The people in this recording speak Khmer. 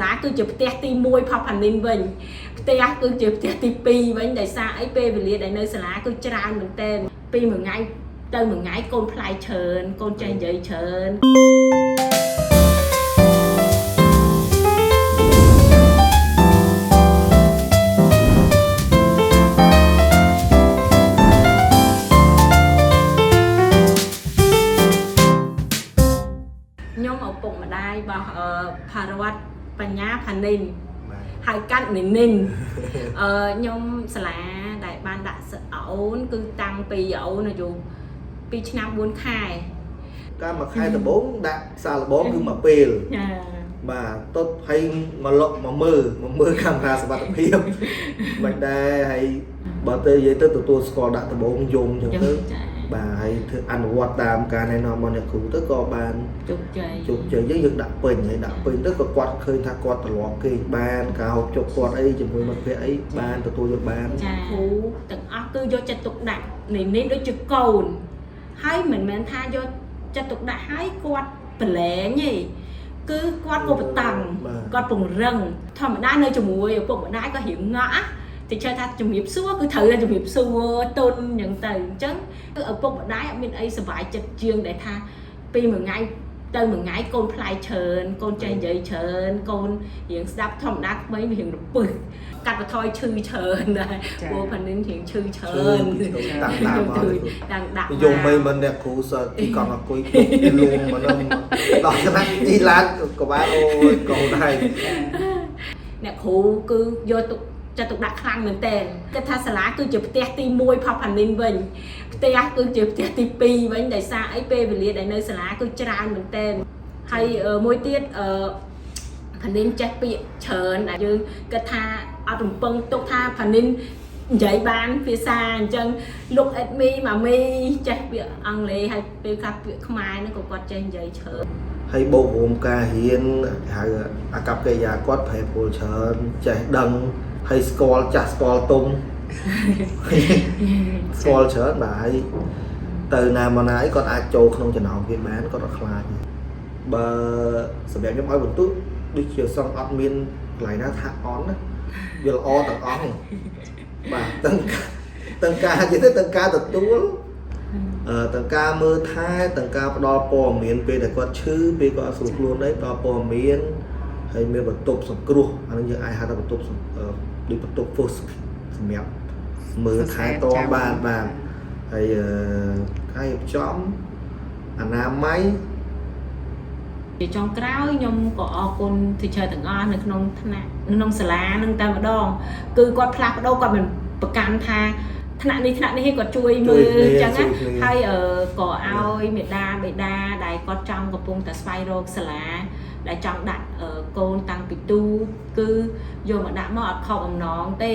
លាគឺជាផ្ទះទី1ផផានីនវិញផ្ទះគឺជាផ្ទះទី2វិញដោយសារអីពេលវេលាដែលនៅសាលាគឺច្រើនមែនទែនពីមួយថ្ងៃទៅមួយថ្ងៃកូនផ្លែច្រើនកូនចេះនិយាយច្រើនខ្ញុំឪពុកម្ដាយរបស់ផារវត្តបញ្ញាផានីន បាទ ហៅកាត់នីនីន ខ្ញុំសាលាដែលបានដាក់អូនគឺតាំងពីអូនអាយុ2ឆ្នាំ4ខែ កាលមួយខែដំបូងដាក់សាឡបងគឺមួយពេល ចា បាទតត់ហើយមកលុកមកមើលមកមើលកាមេរ៉ាសុវត្ថិភាពមិនដែរហើយបើទៅនិយាយទៅទទួលស្គាល់ដាក់ដំបូងយំអញ្ចឹងទៅ ចា បាទហើយធ្វើអនុវត្តតាមការណែនាំរបស់អ្នកគ្រូទៅក៏បាន ជោគជ័យ ជោគជ័យយើងយើងដាក់ពេញហើយដាក់ពេញទៅក៏គាត់ឃើញថាគាត់ត្រឡប់គេងបានការហូបចុកគាត់អីជាមួយមិត្តភ័ក្តិអីបានទទួលយកបាន ចាគ្រូទាំងអស់គឺយកចិត្តទុកដាក់នេះនេះដូចជាកូនហើយមិនមែនថាយកចិត្តទុកដាក់ហើយគាត់ប្រឡែងទេគឺគាត់ក៏បតឹង បាទ គាត់ពង្រឹងធម្មតានៅជាមួយឪពុកម្ដាយក៏រៀងងក់ណាតិចថាជំរាបសួរគឺត្រូវតែជំរាបសួរទុនអញ្ចឹងទៅអញ្ចឹងគឺឪពុកម្ដាយអត់មានអីសប្បាយចិត្តជាងដែលថាពីមួយថ្ងៃទៅមួយថ្ងៃកូនផ្លែច្រើនកូនចេះនិយាយច្រើនកូនរៀងស្ដាប់ធម្មតាក្មេងវារៀងរពឹសកាត់បន្ថយឈឺច្រើនដែរព្រោះផានីនរៀងឈឺច្រើន តាំងតាមមក តាំងដាក់ យំមិនមិនអ្នកគ្រូសិស្សទីកង់អង្គុយលួងមកនឹងដល់ថ្នាក់ទីឡានក៏បានអូយកូនហើយ អ្នកគ្រូគឺយកទុកចិត្តទុកដាក់ខ្លាំងមែនទែនគិតថាសាលាគឺជាផ្ទះទី1ផផានីនវិញផ្ទះគឺជាផ្ទះទី2វិញដោយសារអីពេលវេលាដែលនៅសាលាគឺច្រើនមែនទែនហើយមួយទៀតអឺផានីនចេះពាក្យច្រើនដែលយើងគិតថាអត់រំពឹងទុកថាផានីននិយាយបានភាសាអញ្ចឹង look at me ម៉ាមីចេះពាក្យអង់គ្លេសហើយពេលខ្លះពាក្យខ្មែរហ្នឹងក៏គាត់ចេះនិយាយច្រើន ហើយបូករួមការរៀនហៅអាកប្បកិរិយាគាត់ប្រែប្រួលច្រើនចេះដឹងហើយស្គាល់ចាស់ស្គាល់ទុំស្គាល់ច្រើនបាទហើយទៅណាមកណាអីគាត់អាចចូលក្នុងចំណោមគេបានគាត់អត់ខ្លាចទេបើសម្រាប់ខ្ញុំឲ្យបន្ទុកដូចជាសង្ឃអត់មានកន្លែងណាថាអន់ណាវាល្អទាំងអស់បាទទាំងការនិយាយទៅទាំងការទទួល ទាំងការមើលថែទាំងការផ្ដល់ព័ត៌មានពេលដែលគាត់ឈឺពេលគាត់អត់ស្រួលខ្លួនអីផ្ដល់ព័ត៌មានហើយមានបន្ទប់សង្គ្រោះអានេះយើងអាចហៅថាបន្ទប់ដូចបន្ទប់ first សម្រាប់មើលថែតបានបាទហើយការរៀបចំអនាម័យ ជាចុងក្រោយខ្ញុំក៏អរគុណ teacher ទាំងអស់នៅក្នុងថ្នាក់ក្នុងសាលានឹងតែម្ដងគឺគាត់ផ្លាស់ប្ដូរគាត់មិនប្រកាន់ថាថ្នាក់នេះថ្នាក់នេះឯងគាត់ជួយមើលអញ្ចឹងណាហើយក៏ឲ្យមេដាបេដាដែលគាត់ចង់កំពុងតែស្វែងរកសាលាដែលចង់ដាក់កូនតាំងពីទូគឺយកមកដាក់មកអត់ខកអំណងទេ